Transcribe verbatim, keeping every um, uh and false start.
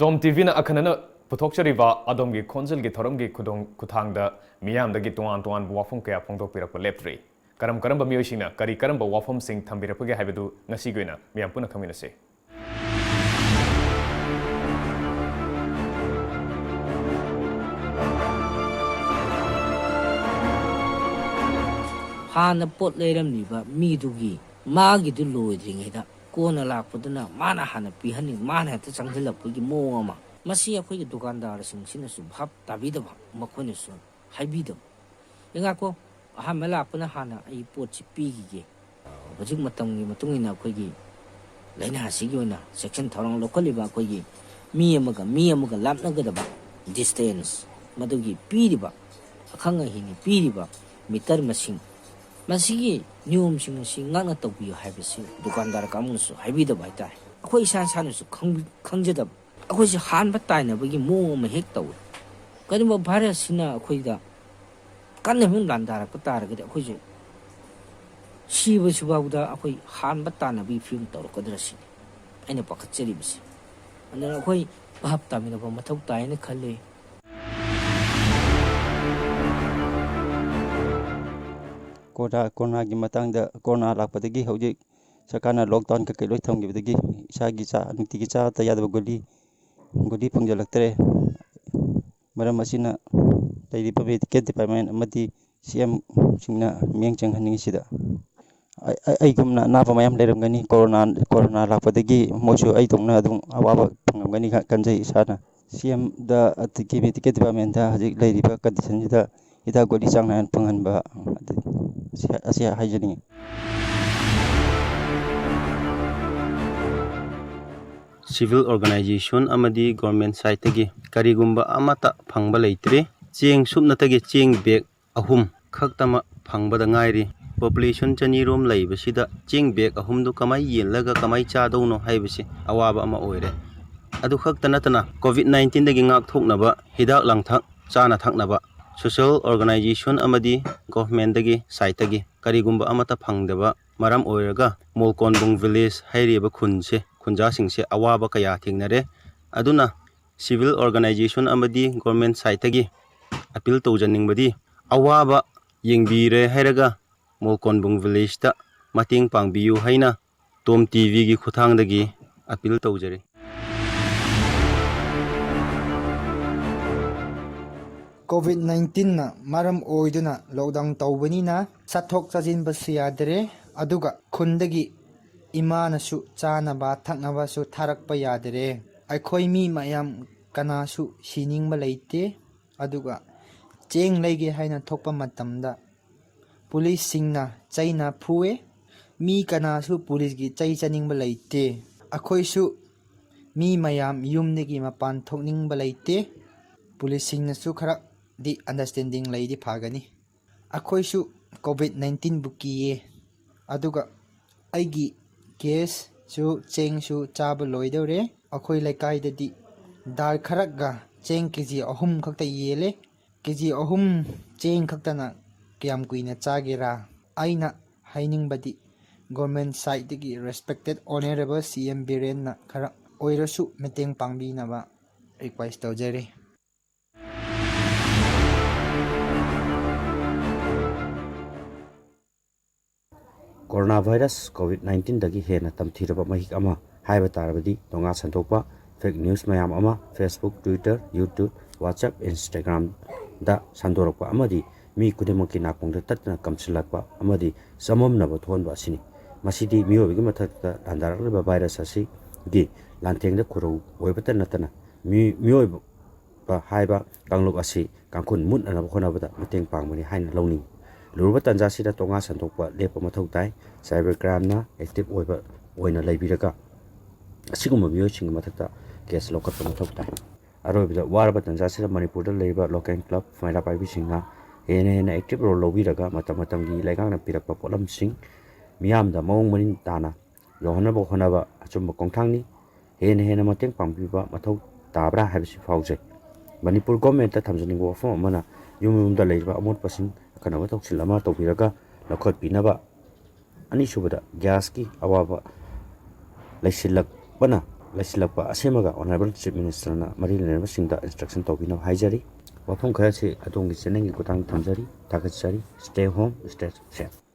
ꯇꯣꯝ ꯇꯤꯚꯤꯅ ꯑꯈꯟꯅꯅ ꯄꯨꯊꯣꯛꯆꯔꯤꯕ ꯑꯗꯣꯝꯒꯤ ꯈꯣꯟꯖꯦꯜꯒꯤ ꯊꯧꯔꯝꯒꯤ ꯈꯨꯗꯣꯡ ꯈꯨꯊꯥꯡꯗ ꯃꯤꯌꯥꯝꯗꯒꯤ ꯇꯣꯉꯥꯟ ꯇꯣꯉꯥꯟꯕ ꯋꯥꯐꯝ ꯀꯌꯥ ꯐꯣꯡꯗꯣꯛꯄꯤꯔꯛꯄ ꯂꯦꯞꯇ꯭ꯔꯤ꯫ ꯀꯔꯝ ꯀꯔꯝꯕ ꯃꯤꯑꯣꯏꯁꯤꯡꯅ ꯀꯔꯤ ꯀꯔꯝꯕ ꯋꯥꯐꯝꯁꯤꯡ ꯊꯝꯕꯤꯔꯛꯄꯒꯦ ꯍꯥꯏꯕꯗꯨ ꯉꯁꯤꯒꯤ ꯑꯣꯏꯅ ꯃꯤꯌꯥꯝ ꯄꯨꯟꯅ ꯈꯪꯃꯤꯟꯅꯁꯤ꯫ ꯍꯥꯟꯅ ꯄꯣꯠ ꯂꯩꯔꯝꯂꯤꯕ ꯃꯤꯗꯨꯒꯤ ꯃꯥꯒꯤꯗꯨ ꯂꯣꯏꯗ꯭ꯔꯤꯉꯩꯗ ꯀꯣꯟꯅ ꯂꯥꯛꯄꯗꯨꯅ ꯃꯥꯅ ꯍꯥꯟꯅ ꯄꯤꯍꯟꯅꯤꯡ, ꯃꯥꯅ ꯍꯦꯛꯇ ꯆꯪꯁꯤꯜꯂꯛꯄꯒꯤ ꯃꯑꯣꯡ ꯑꯃ꯫ ꯃꯁꯤ ꯑꯩꯈꯣꯏꯒꯤ ꯗꯨꯀꯥꯟꯗꯥꯔꯁꯤꯡꯁꯤꯅꯁꯨ ꯚꯥꯞ ꯇꯥꯕꯤꯗꯕ, ꯃꯈꯣꯏꯅꯁꯨ ꯍꯥꯏꯕꯤꯗꯕ꯫ "ꯑꯦ, ꯉꯥꯏꯈꯣ, ꯑꯍꯥꯟꯕ ꯂꯥꯛꯄꯅ ꯍꯥꯟꯅ ꯑꯩ ꯄꯣꯠꯁꯤ ꯄꯤꯈꯤꯒꯦ, ꯍꯧꯖꯤꯛ ꯃꯇꯝꯒꯤ ꯃꯇꯨꯡ ꯏꯟꯅ ꯑꯩꯈꯣꯏꯒꯤ ꯂꯥꯏꯅꯥ ꯑꯁꯤꯒꯤ ꯑꯣꯏꯅ ꯆꯦꯛꯁꯤꯟ ꯊꯧꯔꯥꯡ ꯂꯧꯈꯠꯂꯤꯕ ꯑꯩꯈꯣꯏꯒꯤ ꯃꯤ ꯑꯃꯒ ꯃꯤ ꯑꯃꯒ ꯂꯥꯞꯅꯒꯗꯕ distance, ꯃꯗꯨꯒꯤ ꯄꯤꯔꯤꯕ ꯑꯈꯪ ꯑꯍꯩꯅ ꯄꯤꯔꯤꯕ ꯃꯤꯇꯔ ꯃꯁꯤꯡ, ꯃꯁꯤꯒꯤ ꯅꯤꯌꯣꯝꯁꯤꯡ ꯑꯁꯤ ꯉꯥꯛꯅ ꯇꯧꯕꯤꯌꯨ" ꯍꯥꯏꯕꯁꯤ ꯗꯨꯀꯥꯟꯗꯥꯔ ꯀꯥꯡꯕꯨꯅꯁꯨ ꯍꯥꯏꯕꯤꯗꯕ ꯍꯥꯏꯇꯥꯔꯦ꯫ ꯑꯩꯈꯣꯏ ꯏꯁꯥ ꯏꯁꯥꯅꯁꯨ ꯈꯪꯕꯤ-, ꯈꯪꯖꯗꯕ꯫ ꯑꯩꯈꯣꯏꯁꯦ ꯍꯥꯟꯕ ꯇꯥꯏꯅꯕꯒꯤ ꯃꯑꯣꯡ ꯑꯃ ꯍꯦꯛ ꯇꯧꯏ꯫ ꯀꯔꯤꯒꯨꯝꯕ ꯚꯥꯏꯔꯁꯁꯤꯅ ꯑꯩꯈꯣꯏꯗ ꯀꯟꯅ ꯑꯃꯨꯛ ꯂꯥꯟꯗꯥꯔꯛꯄ ꯇꯥꯔꯒꯗꯤ ꯑꯩꯈꯣꯏꯁꯦ ꯁꯤꯕꯁꯤꯐꯥꯎꯗ ꯑꯩꯈꯣꯏ ꯍꯥꯟꯕ ꯇꯥꯟꯅꯕꯒꯤ ꯐꯤꯕꯝ ꯇꯧꯔꯛꯀꯗ꯭ꯔꯥ ꯁꯤꯅꯤ ꯑꯩꯅ ꯄꯥꯈꯠꯆꯔꯤꯕꯁꯤ꯫ ꯑꯗꯨꯅ ꯑꯩꯈꯣꯏ ꯚꯥꯞ ꯇꯥꯃꯤꯟꯅꯕ ꯃꯊꯧ ꯇꯥꯏꯅ ꯈꯜꯂꯤ꯫ ꯀꯣꯔꯣꯅꯥ, ꯀꯣꯔꯣꯅꯥꯒꯤ ꯃꯇꯥꯡꯗ, ꯀꯣꯔꯣꯅꯥ ꯂꯥꯛꯄꯗꯒꯤ ꯍꯧꯖꯤꯛ ꯁꯔꯀꯥꯔꯅ ꯂꯣꯛꯗꯥꯎꯟ ꯀꯩꯀꯩ ꯂꯣꯏ ꯊꯝꯈꯤꯕꯗꯒꯤ ꯏꯁꯥꯒꯤ ꯆꯥ, ꯅꯨꯡꯇꯤꯒꯤ ꯆꯥꯗ ꯌꯥꯗꯕ ꯒꯨꯂꯤ, ꯒꯨꯂꯤ ꯐꯪꯖꯜꯂꯛꯇ꯭ꯔꯦ꯫ ꯃꯔꯝ ꯑꯁꯤꯅ ꯂꯩꯔꯤꯕ ꯃꯦꯗꯤꯀꯦꯜ ꯗꯤꯄꯥꯔꯠꯃꯦꯟ ꯑꯃꯗꯤ ꯁꯤ ꯑꯦꯝꯁꯤꯡꯅ ꯃꯤꯠꯌꯦꯡ ꯆꯪꯍꯟꯅꯤꯡꯉꯤ ꯁꯤꯗ꯫ ꯑꯩ-, ꯑꯩ-, ꯑꯩꯒꯨꯝꯅ ꯑꯅꯥꯕ ꯃꯌꯥꯝ ꯂꯩꯔꯝꯒꯅꯤ, ꯀꯣꯔꯣꯅꯥ, ꯀꯣꯔꯣꯅꯥ ꯂꯥꯛꯄꯗꯒꯤ ꯃꯣꯏꯁꯨ ꯑꯩꯗꯧꯅ ꯑꯗꯨꯝ ꯑꯋꯥꯕ ꯐꯪꯉꯝꯒꯅꯤ ꯈ-, ꯈꯟꯖꯩ ꯏꯁꯥꯅ꯫ ꯁꯤ ꯑꯦꯝꯗ ꯑꯗꯒꯤ ꯃꯦꯗꯤꯀꯦꯜ ꯗꯤꯄꯥꯔꯠꯃꯦꯟꯗ ꯍꯧꯖꯤꯛ ꯂꯩꯔꯤꯕ ꯀꯟꯗꯤꯁꯟꯁꯤꯗ ꯍꯤꯗꯥꯛ ꯒꯨꯂꯤ ꯆꯥꯡ ꯅꯥꯏꯅ ꯐꯪꯍꯟꯕ ꯑꯗꯨ-, ꯑꯁꯤ, ꯑꯁꯤ ꯍꯥꯏꯖꯅꯤꯡꯉꯤ꯫ ꯁꯤꯚꯤꯜ ꯑꯣꯔꯒꯅꯥꯏꯖꯦꯁꯟ ꯑꯃꯗꯤ ꯒꯣꯔꯃꯦꯟ ꯁꯥꯏꯠꯇꯒꯤ ꯀꯔꯤꯒꯨꯝꯕ ꯑꯃꯠꯇ ꯐꯪꯕ ꯂꯩꯇ꯭ꯔꯤ꯫ ꯆꯦꯡ ꯁꯨꯞꯅꯇꯒꯤ ꯆꯦꯡ ꯕꯦꯒ ꯑꯍꯨꯝ ꯈꯛꯇꯃꯛ ꯐꯪꯕꯗ ꯉꯥꯏꯔꯤ꯫ ꯄꯣꯄꯨꯂꯦꯁꯟ ꯆꯅꯤꯔꯣꯝ ꯂꯩꯕꯁꯤꯗ ꯆꯦꯡ ꯕꯦꯒ ꯑꯍꯨꯝꯗꯨ ꯀꯃꯥꯏ ꯌꯦꯜꯂꯒ ꯀꯃꯥꯏ ꯆꯥꯗꯧꯅꯣ ꯍꯥꯏꯕꯁꯤ ꯑꯋꯥꯕ ꯑꯃ ꯑꯣꯏꯔꯦ꯫ ꯑꯗꯨ ꯈꯛꯇ ꯅꯠꯇꯅ ꯀꯣꯚꯤꯗ ꯅꯥꯏꯟꯇꯤꯟꯗꯒꯤ ꯉꯥꯛꯊꯣꯛꯅꯕ ꯍꯤꯗꯥꯛ ꯂꯥꯡꯊꯛ, ꯆꯥꯅ ꯊꯛꯅꯕ ꯁꯣꯁꯤꯌꯦꯜ ꯑꯣꯔꯒꯅꯥꯏꯖꯦꯁꯟ ꯑꯃꯗꯤ ꯒꯣꯚꯔꯟꯃꯦꯟꯠꯇꯒꯤ ꯁꯥꯏꯠꯇꯒꯤ ꯀꯔꯤꯒꯨꯝꯕ ꯑꯃꯠꯇ ꯐꯪꯗꯕ ꯃꯔꯝ ꯑꯣꯏꯔꯒ ꯃꯣꯜꯀꯣꯟꯕꯨꯡ ꯚꯤꯂꯦꯖ ꯍꯥꯏꯔꯤꯕ ꯈꯨꯟꯁꯦ, ꯈꯨꯟꯖꯥꯁꯤꯡꯁꯦ ꯑꯋꯥꯕ ꯀꯌꯥ ꯊꯦꯡꯅꯔꯦ꯫ ꯑꯗꯨꯅ civil organization ꯑꯃꯗꯤ government sideꯇꯒꯤ appeal ꯇꯧꯖꯅꯤꯡꯕꯗꯤ, ꯑꯋꯥꯕ ꯌꯦꯡꯕꯤꯔꯦ ꯍꯥꯏꯔꯒ ꯃꯣꯜꯀꯣꯟꯕꯨꯡ villageꯇ ꯃꯇꯦꯡ ꯄꯥꯡꯕꯤꯌꯨ ꯍꯥꯏꯅ ꯇꯣꯝ ꯇꯤꯚꯤꯒꯤ ꯈꯨꯠꯊꯥꯡꯗꯒꯤ appeal ꯇꯧꯖꯔꯤ꯫ ꯀꯣꯚꯤꯗ ꯅꯥꯏꯟꯇꯤꯟꯅ ꯃꯔꯝ ꯑꯣꯏꯗꯨꯅ lockdown ꯇꯧꯕꯅꯤꯅ ꯆꯠꯊꯣꯛ ꯆꯠꯁꯤꯟꯕꯁꯨ ꯌꯥꯗꯔꯦ, ꯑꯗꯨꯒ ꯈꯨꯟꯗꯒꯤ ꯏꯃꯥꯅꯁꯨ ꯆꯥꯅꯕ ꯊꯛꯅꯕꯁꯨ ꯊꯥꯔꯛꯄ ꯌꯥꯗꯔꯦ꯫ ꯑꯩꯈꯣꯏ ꯃꯤ ꯃꯌꯥꯝ ꯀꯅꯥꯁꯨ ꯁꯤꯅꯤꯡꯕ ꯂꯩꯇꯦ, ꯑꯗꯨꯒ ꯆꯦꯡ ꯂꯩꯒꯦ ꯍꯥꯏꯅ ꯊꯣꯛꯄ ꯃꯇꯝꯗ ꯄꯨꯂꯤꯁꯁꯤꯡꯅ ꯆꯩꯅ ꯐꯨꯑꯦ꯫ ꯃꯤ ꯀꯅꯥꯁꯨ ꯄꯨꯂꯤꯁꯀꯤ ꯆꯩ ꯆꯥꯅꯤꯡꯕ ꯂꯩꯇꯦ꯫ ꯑꯩꯈꯣꯏꯁꯨ ꯃꯤ ꯃꯌꯥꯝ ꯌꯨꯝꯗꯒꯤ ꯃꯄꯥꯟ ꯊꯣꯛꯅꯤꯡꯕ ꯂꯩꯇꯦ꯫ ꯄꯨꯂꯤꯁꯁꯤꯡꯅꯁꯨ ꯈꯔꯗꯤ understanding ꯂꯩꯗꯤ ꯐꯒꯅꯤ꯫ ꯑꯩꯈꯣꯏꯁꯨ ꯀꯣꯚꯤꯗ ꯅꯥꯏꯟꯇꯤꯟꯕꯨ ꯀꯤꯌꯦ꯫ ꯑꯗꯨꯒ ꯑꯩꯒꯤ ꯒ꯭ꯌꯥꯁꯁꯨ ꯆꯦꯡꯁꯨ ꯆꯥꯕ ꯂꯣꯏꯗꯧꯔꯦ꯫ ꯑꯩꯈꯣꯏ ꯂꯩꯀꯥꯏꯗꯗꯤ ꯗꯥꯜ ꯈꯔꯒ ꯆꯦꯡ ꯀꯦ ꯖꯤ ꯑꯍꯨꯝ ꯈꯛꯇ ꯌꯦꯜꯂꯦ꯫ ꯀꯦ ꯖꯤ ꯑꯍꯨꯝ ꯆꯦꯡ ꯈꯛꯇꯅ ꯀꯌꯥꯝ ꯀꯨꯏꯅ ꯆꯥꯒꯦꯔꯥ? ꯑꯩꯅ ꯍꯥꯏꯅꯤꯡꯕꯗꯤ, government sideꯇꯒꯤ respected honourable C M ꯕꯤꯔꯦꯟꯅ ꯈꯔ ꯑꯣꯏꯔꯁꯨ ꯃꯇꯦꯡ ꯄꯥꯡꯕꯤꯅꯕ request ꯇꯧꯖꯔꯤ꯫ Corona virus COVID nineteenꯗꯒꯤ ꯍꯦꯟꯅ ꯇꯝꯊꯤꯔꯕ ꯃꯍꯤꯛ ꯑꯃ ꯍꯥꯏꯕ ꯇꯥꯔꯕꯗꯤ ꯇꯣꯉꯥ ꯁꯟꯗꯣꯛꯄ fake news ꯃꯌꯥꯝ ꯑꯃ Facebook, Twitter, YouTube, WhatsApp, Instagramꯗ ꯁꯟꯗꯣꯔꯛꯄ ꯑꯃꯗꯤ ꯃꯤ ꯈꯨꯗꯤꯡꯃꯛꯀꯤ ꯅꯥꯀꯣꯡꯗ ꯇꯠꯇꯅ ꯀꯝꯁꯤꯜꯂꯛꯄ ꯑꯃꯗꯤ ꯆꯃꯝꯅꯕ ꯊꯣꯛꯍꯟꯕ ꯑꯁꯤꯅꯤ꯫ ꯃꯁꯤꯗꯤ ꯃꯤꯑꯣꯏꯕꯒꯤ ꯃꯊꯛꯇ ꯂꯥꯟꯗꯥꯔꯛꯂꯤꯕ virus ꯑꯁꯤꯒꯤ ꯂꯥꯟꯊꯦꯡꯗ ꯈꯨꯔꯧ ꯑꯣꯏꯕꯇ ꯅꯠꯇꯅ ꯃꯤ-, ꯃꯤꯑꯣꯏꯕ ꯍꯥꯏꯕ ꯀꯥꯡꯂꯨꯞ ꯑꯁꯤ ꯀꯥꯡꯈꯨꯜ ꯃꯨꯠꯅꯅꯕ ꯍꯣꯠꯅꯕꯗ ꯃꯇꯦꯡ ꯄꯥꯡꯕꯅꯤ ꯍꯥꯏꯅ ꯂꯧꯅꯤꯡꯏ꯫ ꯂꯨꯔꯕ ꯇꯥꯟꯖꯥꯁꯤꯗ ꯇꯣꯉꯥ ꯁꯟꯗꯣꯛꯄ ꯂꯦꯞꯄ ꯃꯊꯧ ꯇꯥꯏ꯫ Cyber crimeꯅ active ꯑꯣꯏꯕ ꯑꯣꯏꯅ ꯂꯩꯕꯤꯔꯒ ꯑꯁꯤꯒꯨꯝꯕ ꯃꯤꯑꯣꯏꯁꯤꯡꯒꯤ ꯃꯊꯛꯇ case ꯂꯧꯈꯠꯄ ꯃꯊꯧ ꯇꯥꯏ꯫ ꯑꯔꯣꯏꯕꯗ, ꯋꯥꯔꯕ ꯇꯥꯟꯖꯥꯁꯤꯗ ꯃꯅꯤꯄꯨꯔꯗ ꯂꯩꯔꯤꯕ local club, ꯃꯩꯔꯥ ꯄꯥꯏꯕꯤꯁꯤꯡꯅ ꯍꯦꯟꯅ ꯍꯦꯟꯅ active role ꯂꯧꯕꯤꯔꯒ ꯃꯇꯝ ꯃꯇꯝꯒꯤ ꯂꯩꯉꯥꯛꯅ ꯄꯤꯔꯛꯄ ꯄꯣꯠꯂꯝꯁꯤꯡ ꯃꯤꯌꯥꯝꯗ ꯃꯑꯣꯡ ꯃꯔꯤꯟ ꯇꯥꯅ ꯌꯧꯍꯟꯅꯕ ꯍꯣꯠꯅꯕ ꯑꯆꯨꯝꯕ ꯈꯣꯡꯊꯥꯡꯅꯤ꯫ ꯍꯦꯟꯅ ꯍꯦꯟꯅ ꯃꯇꯦꯡ ꯄꯥꯡꯕꯤꯕ ꯃꯊꯧ ꯇꯥꯕ꯭ꯔꯥ ꯍꯥꯏꯕꯁꯤ ꯐꯥꯎꯖꯩ꯫ ꯃꯅꯤꯄꯨꯔ governmentꯇ ꯊꯝꯖꯅꯤꯡꯕ ꯋꯥꯐꯝ ꯑꯃꯅ, ꯌꯨꯝ ꯌꯨꯝꯗ ꯂꯩꯔꯤꯕ ꯑꯃꯣꯠꯄꯁꯤꯡ ꯑꯈꯟꯅꯕ ꯊꯧꯁꯤꯜ ꯑꯃ ꯇꯧꯕꯤꯔꯒ ꯂꯧꯈꯠꯄꯤꯅꯕ꯫ ꯑꯅꯤꯁꯨꯕꯗ, gasꯀꯤ ꯑꯋꯥꯕ ꯂꯩꯁꯤꯜꯂꯛꯄꯅ ꯂꯩꯁꯤꯜꯂꯛꯄ ꯑꯁꯤꯃꯒ Honourable Chief Ministerꯅ ꯃꯔꯤ ꯂꯩꯅꯕꯁꯤꯡꯗ instruction ꯇꯧꯕꯤꯅꯕ ꯍꯥꯏꯖꯔꯤ꯫ ꯋꯥꯐꯝ ꯈꯔꯁꯤ ꯑꯗꯣꯝꯒꯤ channelꯒꯤ ꯈꯨꯠꯊꯥꯡꯗ ꯊꯝꯖꯔꯤ꯫ ꯊꯥꯒꯠꯆꯔꯤ꯫ Stay home, stay safe꯫